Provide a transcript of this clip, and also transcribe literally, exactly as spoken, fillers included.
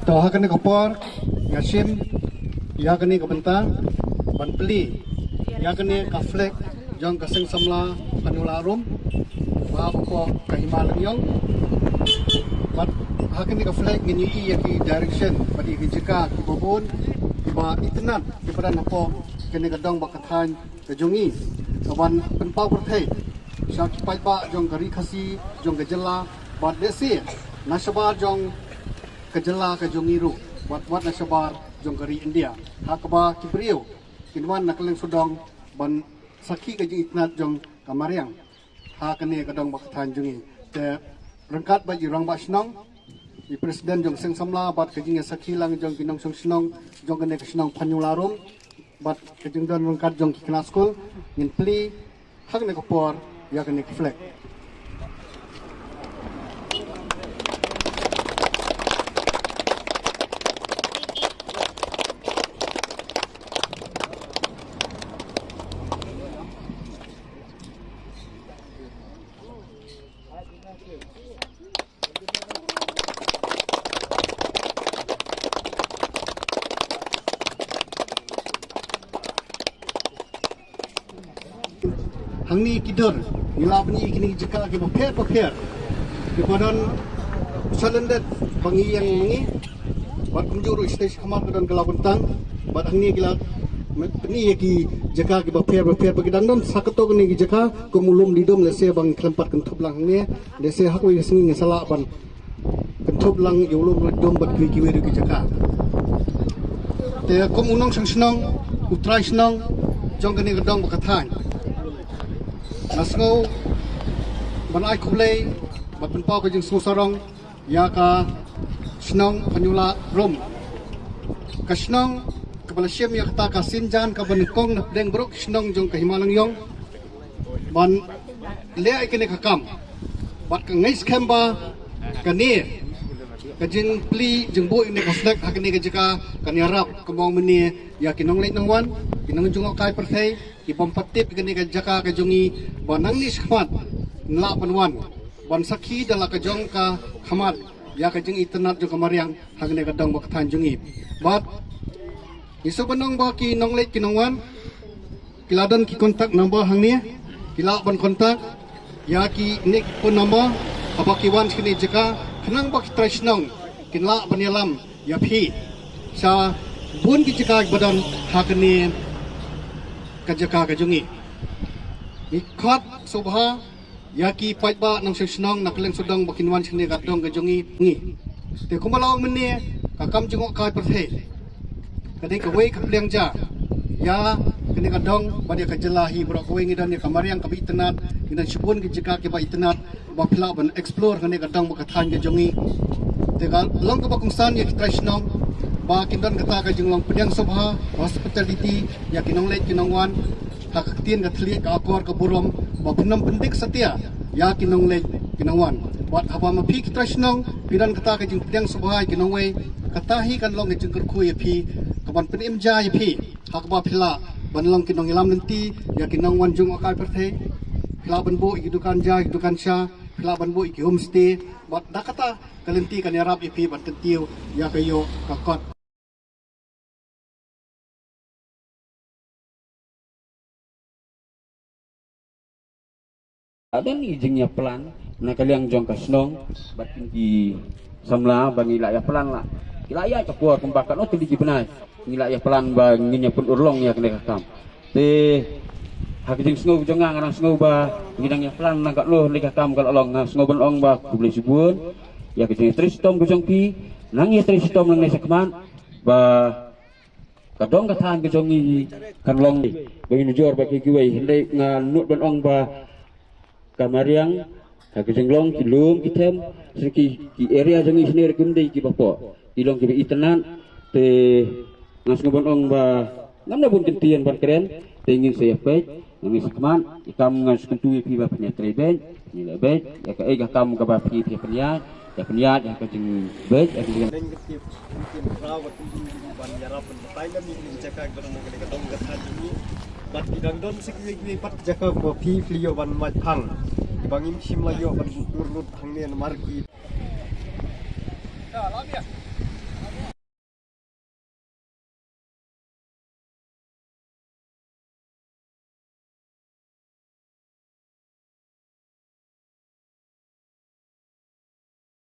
To ha kane ka por nga shim ïa kane ka bynta ban plie ïa kane ka flag jong ka Seng Samla Panyula Rum ba hapoh ka Hima Lyngiong. Bad ha kane ka flag ngin ïohi ïa ki direction bad ïa ki jaka kiba bun kiba itynnad kiba don hapoh kane ka dong bad ka thaiñ ka jong ngi, kaban pynpaw pyrthei sha ki paidbah jong ka Ri Khasi, jong ka jylla bad lehse na shabar jong ka jylla ka jong ngi ruh, wat wat na shabar jong ka Ri India, ha kaba ki briew kin wan na kylleng sawdong ban sakhi ka jingitynnad jong ka mariang ha kane ka dong bad ka thaiñ jong ngi. Te ryngkat bad i rangbah shnong, i president jong Seng Samla bad ka jingïasakhi lang jong ki nongshong shnong jong kane ka shnong Panyula Rum bad ka jingdon ryngkat jong ki khynnah skul, ngin plie ha kane ka por ïa kane ka flag. Hangne ki dur ngi la pyni kine ki jaka kiba pher ba pher kiba don challenges ba ngi ïeng ma ngi bad kumjuh ruh sha khmat ka don ka la bentang bad hangne ki la pyni ïa ki jaka kiba pher ba pher ba ki dang don sa katto kine ki jaka kum u lum di dum lehse ba ngi khlem pat kynthup lang hangne lehse ha kawei ka sngi ngi sa lah ban kynthup lang ïa u lum ruh dum bad kiwei kiwei ruh ki jaka. Te kum u nongshong shnong u trai shnong jong kane ka dong bad ka thaiñ, nga sngew ban ai khublei bad pynpaw ka jingsngew sarong ïa ka shnong Panyula Rum, ka shnong kaba la shim ïa kata ka synjan kaba nyngkong na pdeng baroh ki shnong jong ka Hima Lyngiong ban leh ïa kane ka kam. Bad ka ngeit skhem ba kane ka jingplie jingbuh ïa kane ka flag ha kane ka jaka kan ïarap kumba mynne ïa ki nongleit nongwan, ki nongjngohkai pyrthei, ki bym pat tip ïa kane ka jaka ka jong ngi ba nangne shakhmat ngi lah ban wan ban sakhi da la ka jong ka khmat ïa ka jingitynnad jong ka mariang ha kane ka dong bad ka thaiñ jong ngi. Bad ngi sngewbha ban ong ba ki nongleit ki nongwan ki la don ki contact number hangne, ki lah ban contact ïa kine ki phone number haba ki wan sha kane ka jaka khnang ba ki trai shnong kin lah ban ïalam ïa phi sha bun ki jaka kiba don ha kane ka jaka ka jong ngi. Ngi khot sngewbha ïa ki paidbah nongshong shnong na kylleng sawdong ba kin wan sha kane ka dong ka jong ngi. Te kumba la ong mynne, ka kam jngohkai pyrthei ka dei kawei ka pliang ja ïa kane ka dong bad ïa ka jylla hi baroh kawei. Ngi don ïa ka mariang kaba itynnad, ngi don shibun ki jaka kiba itynnad ba phi lah ban explore ha kane ka dong bad ka thaiñ ka jong ngi. Te ka long kaba kongsan ïa ki trai shnong ba kin don kata ka jinglong pdiang sngewbha, hospitality ïa ki nongleit ki nongwan ha ka ktien ka thylliej ka akor ka burom ba phin ym pyndik satia ïa ki nongleit ki nongwan. Bad haba ma phi ki trai shnong phi don kata ka jingpdiang sngewbha ïa ki nongwei, kata hi kan long ka jingkyrkhu ïa phi, kaban pynim ja ïa phi ha kaba phi lah ban long ki nongïalam lynti ïa ki nongwan jngohkai pyrthei. Phi lah ban buh ïa ki dukan ja, ïa ki dukan sha, phi lah ban buh ïa ki homestay. Bad da kata ka lynti kan ïarap ïa phi ban kyntiew ïa ka ïoh ka kot. Don i jingïaplan na ka liang jong ka shnong bad ki samla ba ngi la ïaplan la, ki la ïa ka por kumba katno tylli ki bnai ngi la ïaplan ba ngin ïa pynurlong ïa kane ka kam. Te ha ka jingsngew jong nga, nga dang sngew ba ngi dang ïaplan na katno tylli ka kam ka la long. Nga sngew ban ong ba khublei shibun ïa ka jingtrei shitom ka jong phi. Nang ïa trei shitom nangne shakhmat ba ka dong ka thaiñ ka jong ngi kan long ba ïanujor bad kiwei. Hynrei nga nud ban ong ba ka mariang, ha ka jinglong ki lum ki them, sha ki, ki area jong ngi shane ruh kim dei kiba poh, ki long kiba itynnad. Te nga sngew ban ong ba ngam da bun kyntien ban kren, te ngin sa ïa peit nangne shakhmat. I kam ngan sngewthuh ïa phi ba phin ïa trei beit, phin ïa leh beit ïa kaei ka kam kaba phi, phi pynïaid, ïa pynïaid ïa ka jingbeit, ïa ka jing- Neng ka tip, ka tip khraw ka tip ban ïarap ban batai lem ïa kane ka jaka kaba dang kane ka dong ka thaiñ jong ngi. Bad ki dang don sa kiwei kiwei pat ki jaka ba phi phi ïoh ban mait phang, kiba ngim shym la ïoh ban bud dur lut hangne namar ki. Ya, lam ya.